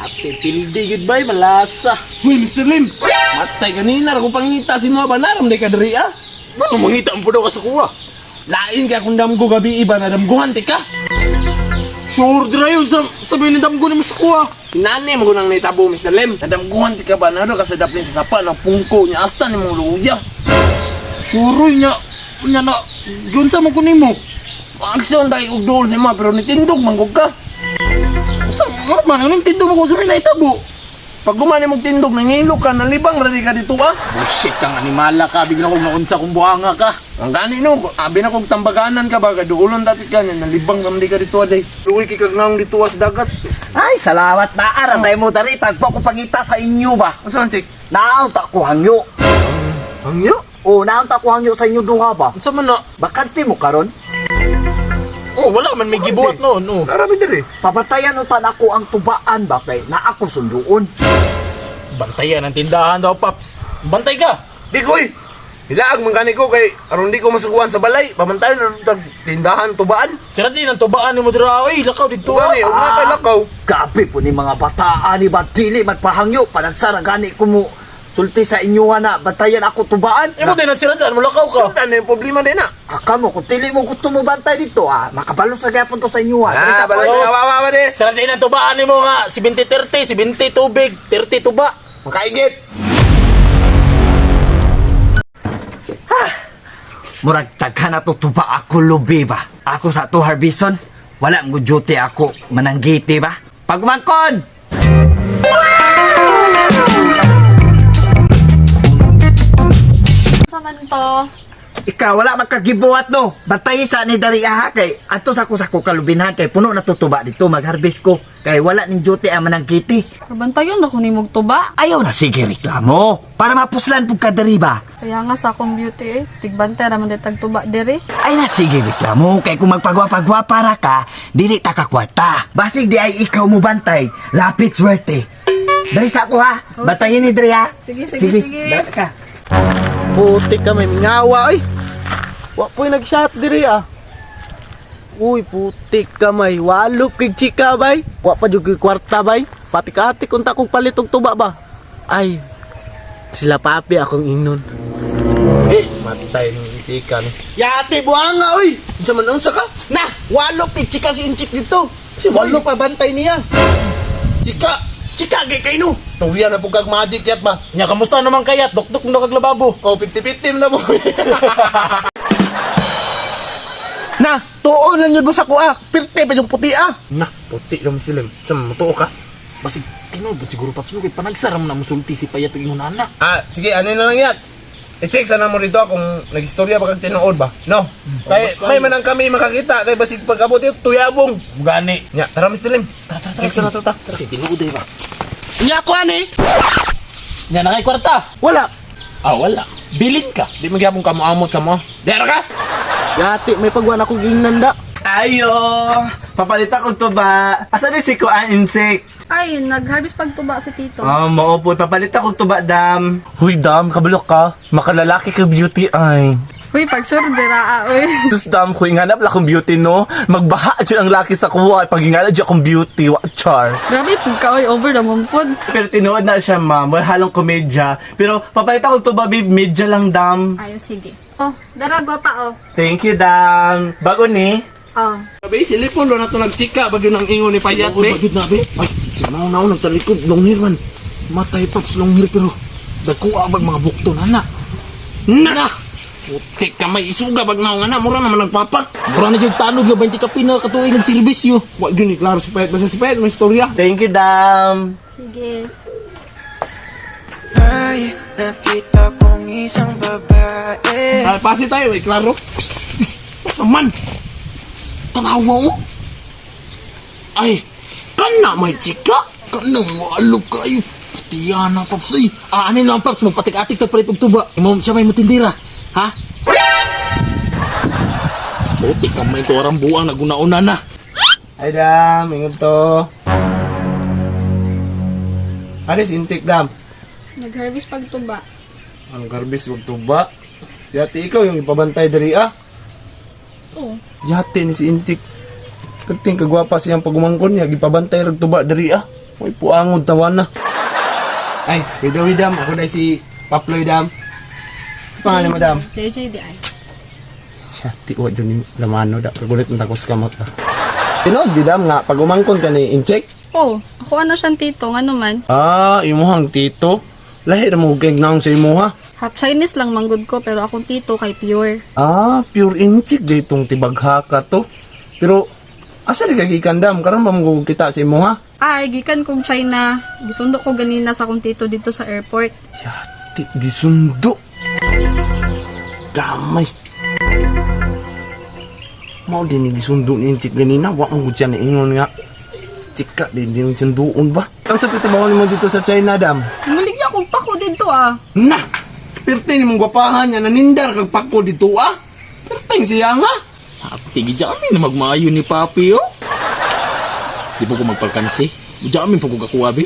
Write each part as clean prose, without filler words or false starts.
Ate, pildi gud bay, malasa. Uy, Mr. Lim! Matay kanina, ako pangita si mga banaram, di ka diri ah. Paano mangita ang pudaw ka sa kuha? Lain ka kung damgo gabi iba na damguhan, tika. Sure, dira yun. Sa, sabi ni damgo ni mo sa kuha. Nani mo nang naitabo, Mr. Lim. Nadamguhan tika ba na ka sa daplin sa sapa ng pungko niya asta ni mong luya. Sure, nya. Nya na. Yun sa mo kunin mo. Aksyon tayo og duol sa mga pero nitindog manggog ka. Sa mo man, anong tindo mo kung sa may naitabo? Pag gumani mong tindog, nangilo ka, nalibang radi ka dito ah. Bullshit kang animala ka. Bigla kong naunsa kung buhanga ka. Ang gani no, abi na kong tambaganan ka ba, kaduulon dati ka niya, nalibang kam di ka dito aday. Luwi kay kag naong dito ah, sa dagat. Ay, salamat na ara tayo mo dari tagpo ko pangita sa inyo ba. Ano saan, chik? Naon ta ko hangyo. Hangyo? O naon ta ko hangyo sa inyo duha ba. Unsa man na? Bakante mo karon. Oh, wala man may gibuhat noon. Oh. Narami diri. Pabatayan utan ako ang tubaan ba kay naa ko sunduon. Bantayan ang tindahan daw, Paps. Bantay ka. Di koy. Hilaag man gani ko kay aron di ko masukuan sa balay. Pamantayon na tag tindahan tubaan. Sira din ang tubaan ni mo dira. Oy, lakaw dito. Gani, Ah. ug na kay lakaw. Grabe po ni mga bataan ni ba dili man pahangyo panagsara gani ko mo sulti sa inyo na bantayan ako tubaan. Eh mo din ang sira dyan, mulakaw ka. Sundan na yung problema din na. Aka mo kung dili mo gusto mo bantay dito ah, makabalo sa gyapon to sa inyo ah. Dali Ah, sa balay ko. sa wawa wa di. Sira din ang tubaan ni mo nga 70-30, 70 tubig, 30 tuba. Makaigit. Murag taghan na to tuba ako lubi ba. Ako sa to Harbison, wala mo duty ako mananggiti ba. Pagumangkon! Sa man to? Ikaw wala makagibuhat no. Batay sa ni dari aha kay ato sa ko sa ko kalubinhan kay puno na tutuba dito magharvest ko kay wala ning duty ang mananggiti. Bantayon ra ko nimog tuba. Ayaw na sige reklamo para mapuslan pug ka diri ba. Saya nga sa akong beauty eh. Tigbantay ra man di tag tuba diri. Ay na sige reklamo kay kung magpagwapa-gwapa ra ka dili ta ka kwarta. Basig di ay ikaw mo bantay, lapit swerte. Dali sa ako ha. Batayin ni diri ha. Sige, sige, sige. Dali ka. Putik ka, may mingawa ay. Wa po'y nag-shot diri ah. Uy, putik ka may walop kig chika bay. Wa pa jud ko'y kwarta bay. Patik-atik unta kong palit og tuba ba. Ay. Sila papi akong ingnon. Eh, matay ni chika ni. Yate buanga oy. Unsa man unsa ka? Na, walop kig chika si inchik dito. Si walo pa bantay niya. Chika. Chika gay kay no. Storya na pug kag magic yat ba? Nya kamusta naman kayat? Dukduk mo na kag lababo. Oh, 50-50 na mo. Na, tuon lang yun mo sa kuha. Pirte pa yung puti ah. Na, puti lang sila. Sa matuo ka? Basig tinuod ba siguro Paps no kay panagsara mo na musulti si Payat ug ingon anak. Ah, sige, ano na lang yat? I-check sana mo rito ah, kung nag-istorya ba kag tinuod ba? No. Kay may manang kami makakita kay basig pag-abot ito tuyabong. Gani. Nya, tara Mr. Lim. Tara, tara, check sana to ta. Kasi tinuod ay ba. Nya ko ani. Nya na kay kwarta. Wala. Ah, wala. Bilin ka. Di magyapon ka moamot sa mo. Dera ka. Yate may pagwan akong ingnan da. Ayo! Papalit ako to ba? Asa ni si Kuan Insect? Ay, nag-harvest pagtuba si Tito. Ah, mao po. Papalit ako to ba, dam? Huy, dam, kabulok ka. Makalalaki ka beauty ay. Uy, pag sure dira ah, uy. Tapos dam ko, inganap lang akong beauty, no? Magbaha dyan ang laki sa kuha. Pag inganap dyan akong beauty, wa char. Grabe pug ka oy, over na man pod. Pero tinuod na siya, ma'am. Wala halong komedya. Pero papalit ako to ba, babe? Medya lang, dam. Ayo sige. Oh, dara gwapa oh. Thank you, dam. Bago ni? Oh. Sabi, silipon do na to nagchika bagyo nang ingon ni Payat Tinuod be. ba gyud na be? Ay, si mao na nagtalikod long hair man. Matay Paps long hair pero dagko bag mga bukto na na. Na! Putik ka may isuga bag naong ana mura naman nagpapa. Mura na jud tanod nga 20 kapin na katuig nagserbisyo. Wa gyud ni klaro si Payat basta si Payat may istorya. Thank you, dam. Sige. Ay, nakita kong isang babae. Ah, pasi tayo, may klaro. Sa man. Tanawa oh. Ay, kana may chika. Kana walo kayo. Tiyan na Paps. Ay, ah, ano lang Paps, magpatik-atik ta palit og tuba. Imo siya may matindira. Ha? Putik ka may tuwarang buang naguna-una na. Ay, dam. Ingon to. Ano si Intik dam? Nag-harvest pagtuba. Ang garbis wag tuba. Yati ikaw yung ipabantay diri ah. Oh. Yati ni si Intik. Kating kagwapa siyang pagumangkon niya gipabantay rag tuba diri ah. Uy, puangod tawa na. Ay, by the way, dam, ako na si Paploy, dam. Pangalan mo, dam? JJDI. Siya, tiwa dyan yung lamano da. Kagulit ng takos kamot ba. Tinood, di dam nga, pag umangkon ka ni Incheck. Oh, ako ano siyang tito, ngano man. Ah, imuhang tito. Lahi ra mo kay naong sa imuha. Half Chinese lang manggod ko pero akong tito kay pure. Ah, pure Incheck ditong tibaghaka to. Pero, asa di ka gikan, dam? Karon ba mo kita sa imuha? Ay, gikan kong China. Gisundo ko ganina sa akong tito dito sa airport. Yati, gisundo. Damay. Mao din ni gisundo ni Incheck ganina. Wa mo gud siya niingon nga. Chika, din din sunduon ba? Ang sa titabawan mo dito sa China, dam? Muligya kong pako dito ah. Na! Pirte ni mong gwapahan niya, nanindar kag pako dito ah! Pirteng siya nga! Tige jamin na magmaayo ni papi oh. Di po ko magpalkansi. Jamin po ko kakuha bi.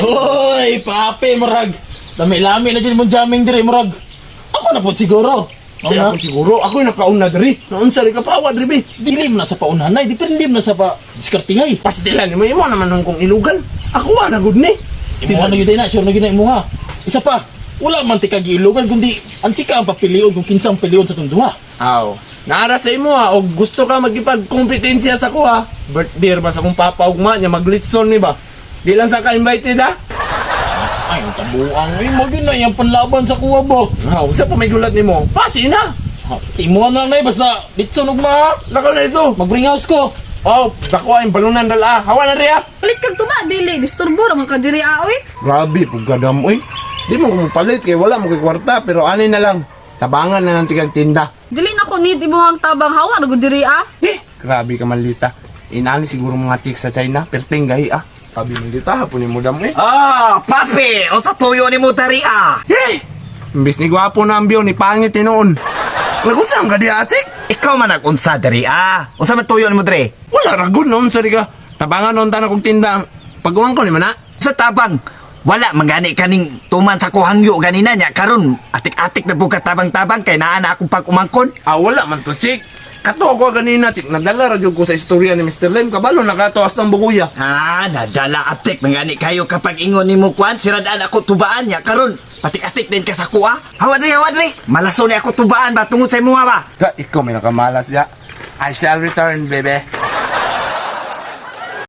Hoy, papi murag. Lami-lami na dyan mong jamming dire murag. Ako na po siguro. Kasi ako siguro, ako yung nakauna diri. Naunsa rin ka pawa diri bi. Dili mo na sa paunhanay, di pero hindi mo na sa pa diskartihay. Pastilan mo imo naman hong kong ilugan. Ako ah, na gud ni. Imuha na yun na, sure na yun na imuha. Isa pa, wala man ti kagiilugan kundi ang chika ang papilion kung kinsa ang pilion sa itong duha. Aw. Naara sa imo ha, og gusto ka magipagkompetensya sa kuha. Birthday ba sa kong papa ugma niya maglitson ni ba? Di lang sa ka-invited ha. Ay, ang sabuang ay, mo yun na yung panlaban sa kuha ba? Aw, sa pa may gulat nimo? Pasi na. Ha, Imuha na lang na eh, basta litson ugma ha. Lakaw na ito. Mag-bring house ko. Oh, dako ang balunan dala. Hawa na riya. Palit kag tuba dili, disturbo ra man ka diri ah, oy. Grabe, pagkadam, oy. Di mo kumupalit kay wala mo kay kwarta, pero ani na lang. Tabangan na lang tigag tinda. Dili na ko need imuhang tabang hawa ra gud diri ah. Eh, grabe ka malita. Inani siguro mga chicks sa China, perting gahi ah. Sabi malita, hapon ni mo dam eh. Ah, papi, unsa tuyo nimo diri ah? Eh, imbis ni gwapo na ang biyo, ni pangit tinuon. Nagusam ka di ah, chick? Ikaw man nag-unsa diri ah. Unsa man tuyo nimo diri? Wala ra gud noon, sorry ka. Tabangan noon tanan kong tinda. Pag-uwan ko ni man ah. Sa tabang, wala mangani kaning tuman sa kuhangyo ganina nya karon atik-atik na buka tabang-tabang kay naa na akong pag-umangkon. Ah, wala man to, chick. Kato ako ganina, chick. Nagdala ra jud ko sa istorya ni Mr. Lim. Kabalo nakatoas ng bukuya. Ah, nadala atik mangani kayo kapag ingon nimo kwan siradaan ako tubaan nya karon patik-atik din ka sa kuha. Hawa diri, hawa diri. Malaso ni ako tubaan ba tungod sa imuha ba? Ka, ikaw may nakamalas ya. I shall return, baby.